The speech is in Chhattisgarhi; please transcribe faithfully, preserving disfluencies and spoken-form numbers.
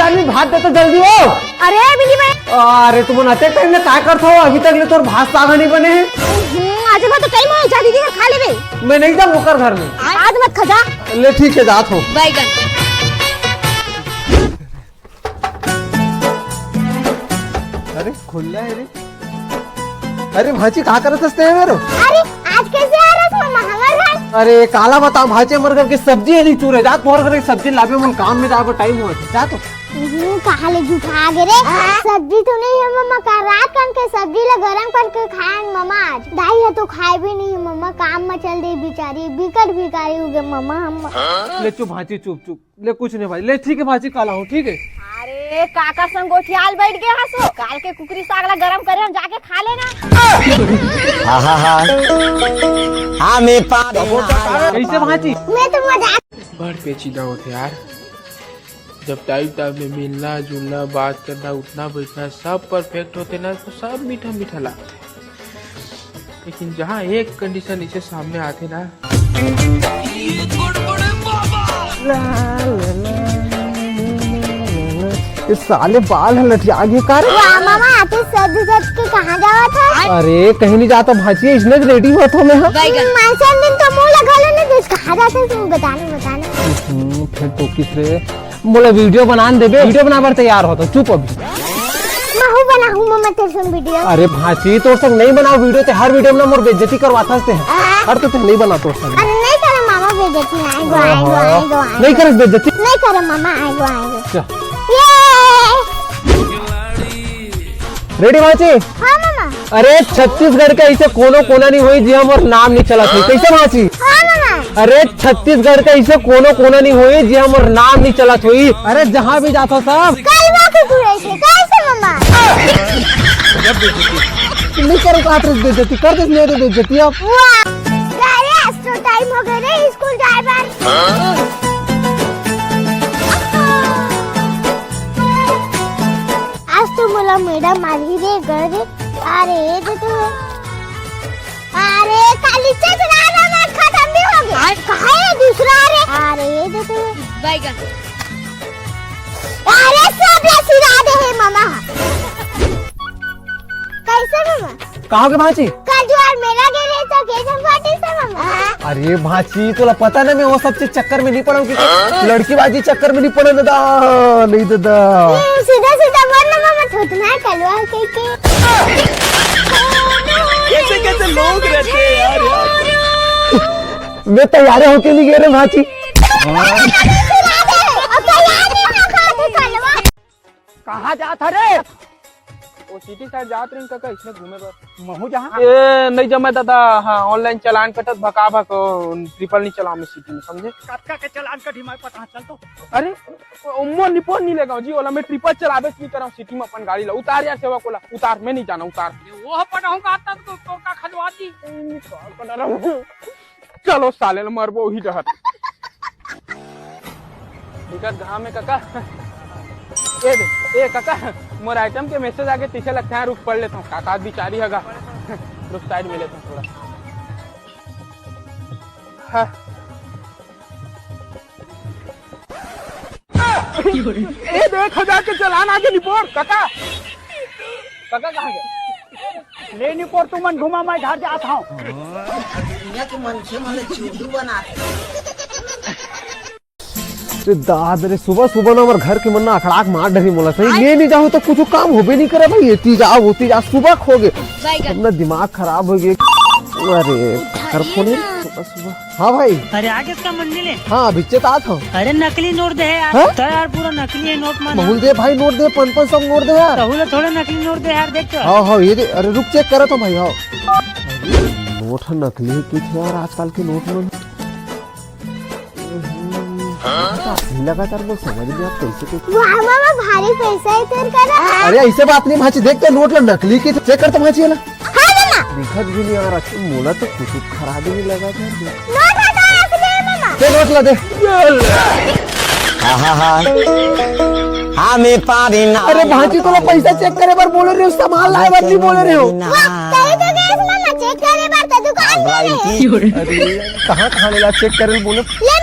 टाइम में भात दे तो जल्दी हो। अरे बिनी भाई। अरे तुमन अतेक टाइम ले काय करत हो? अभी तक ले तोर भात साग नहीं बने हे। हम्म, आज भात तो टाइम हो जा दीदी घर खा लेबे। मैं नहीं जाऊँ ओकर घर में। आज मत खा जा। ले ठीक है, जात हो। बैगन। अरे खुल्ला है रे। अरे भांची, का करत हस तें मेरे? अरे आज कैसे आ रहा था मामा हमार घर? अरे काला बता भांची, हमर घर के सब्जी है नहीं चूरे। जा तोर घर के सब्जी लाबे, मन काम में जाबे, टाइम हो जा तो। हम्म, कहाँ ले जुठा गे रे? सब्जी तो नहीं है मम्मा, का रात कन के सब्जी ला गरम करके खाए मामा आज। दाई है तो खाए भी नहीं मम्मा, काम में चल दे बेचारी, बिकट भिखारी हो गए मामा हम। ले चुप भांची, चुप चुप। ले कुछ नहीं भाई, ले ठीक है भांची, काला हूँ, ठीक है। अरे काका संग गोठियाल बैठ गए हस हो, काल के कुकरी साग ला गरम करे हम जाके खा लेना। हाँ हाँ हाँ। हाँ मैं पा कैसे भांची? मैं तो मजाक। बड़ पेचीदा होथे यार, जब टाइम टाइम में मिलना जुलना, बात करना, उठना बैठना सब परफेक्ट होथे ना, तो सब मीठा मीठा लगथे। लेकिन जहाँ एक कंडीशन इसे सामने आथे ना, ये साले बाल ह लटिया गे का रे? वाह मामा, आते सज धज के कहाँ जावत है? अरे कहीं नहीं जाता भांची, इसने रेडी होत हो मैं। हाँ। मानसन दिन तो मुँह लगा लो ना, देख कहाँ जाते तुम, बताने बताने। हम्म, फिर तो किस रे? मोला वीडियो बनान देबे, वीडियो बनाबर तैयार हो तो चुप अभी। महू बनाहूँ मम्मा तेरे संग वीडियो। अरे भांची, तोर संग नहीं बनाओ वीडियो, ते हर वीडियो में ना मोर बेइज्जती करवाथस ते। हाँ। हर तो ते नहीं बना तोर संग। अरे नहीं करे मामा बेइज्जती, आएगो, आएगो, आएगो, आएगो। नहीं करस बेइज्जती। नहीं करे मामा, आएगो, आएगो। चल। ये। रेडी भांची? हाँ मामा। अरे छत्तीसगढ़ के ऐसे कोनो कोना नहीं होई जिहाँ मोर नाम नहीं चलत होई। कैसे भांची? हाँ मामा। अरे छत्तीसगढ़ के ऐसे कोनो कोना नहीं होई जिहाँ मोर नाम नहीं चलत होई। अरे जहाँ भी जाता सब। कलवा के तू ऐसे कैसे मामा? नहीं करो काट रहे बेइज्जती, कर दे नहीं दे बेइज्जती अब। वाह। अरे आज तो टाइम हो गए रे स्कूल जाए बर। आज तो मोला मैडम मारही रे घर। अरे दे तो। अरे काली चचरा ना खत्म भी हो गया। आज कहाँ है दूसरा रे? अरे दे तो। बैगन। अरे सब ला सिरा दे है मामा। कैसे मामा? कहाँ के भांची? कल जो यार मेला गए रहे तो के जम पार्टी से मामा। अरे भांची, तोला पता ना मैं वो सब चीज चक्कर में नहीं पड़ाऊँ कि लड़की बाजी चक्कर में नहीं पड़ाऊँ दादा, नहीं दादा। ये सीधा सीधा बोल ना मामा, थोतना कलवा के के। कैसे कैसे लोग रहते हैं यार, यार। मैं तैयार होके नहीं गए रे भांची। कहाँ जात हरे? वो सिटी साइड जात रही काका, इसने घूमे बर। महू जहाँ। ए, नहीं जमे दादा, हाँ, ऑनलाइन चालान कटत भका भक, ट्रिपल नहीं चलाओ मैं सिटी में, समझे? कतका के चालान कटी, मैं पता चल तो। अरे, उम्मो निपोन नहीं लेगा जी, ओला मैं ट्रिपल चलाबे नहीं कराऊँ सिटी में अपन गाड़ी ला। उतार यार सेवक ओला, उतार, मैं नहीं जाना, उतार। वो पढ़ाऊंगा तब तो, तो का खजवाती। चलो साले ल मरबो ही डहर। बिकट घाम हे कका। ए दे, ए कका, मोर आइटम के मैसेज आगे, पीछे लगता है, रुक पढ़ लेता हूँ। काका बिचारी हगा, रुक साइड में लेता हूँ थोड़ा। हाँ। ए देख, हजार के चालान आगे निपोर, कका। कका कहाँ गए? ले निपोर, तुमन घुमा, मैं घर जात हूँ। दुनिया के मनखे मन ल चुदू बनाथे। रे दाद रे, सुबह सुबह ना हमर घर के मन ना अखड़ाक मार डरी मोला, सही ले नहीं जाऊँ तो कुछ काम होबे नहीं करे भाई, एती जा ओती जा, सुबह खो गए। अपना दिमाग खराब हो गए। अरे कर फोन है सुबह सुबह। हाँ भाई। अरे आगे इसका मंदिर है। हाँ अभी चेत आत हूँ। अरे नकली नोट दे है यार। हाँ? तो यार पूरा नकली है नोट माना। महूल दे भाई नोट दे, पाँच पाँच सौ नोट दे यार। तहूला थोड़ा नकली नोट दे यार, देख तो। हाँ हाँ ये दे, अरे रुक चेक करत हूँ भाई, हाँ। अरे नोट ह नकली है कुछ यार, आजकल के नोट मन। लगातार बोल समझ नहीं आप कैसे कैसे। वाह मामा भारी पैसा है तेरे का ना। अरे ऐसे बात नहीं भांची, देख तो नोट ला नकली की चेक कर तो भांची है ना। हाँ मामा। दिखत भी नहीं आ रहा, मोला तो कुछ खराब ही नहीं लगा था। नोट हटा असली है मामा। दे नोट ला दे। हाँ हाँ हाँ। हाँ मैं पारी ना। अरे भांची तोला पैसा चेक करे बर बोले रहे हो, सामान लाए बर नहीं बोले रहे हो। वाह, तभी तो गए मामा चेक करे बर तो दुकान में रहे। अरे कहाँ कहाँ ले ला चेक करे बोले। ले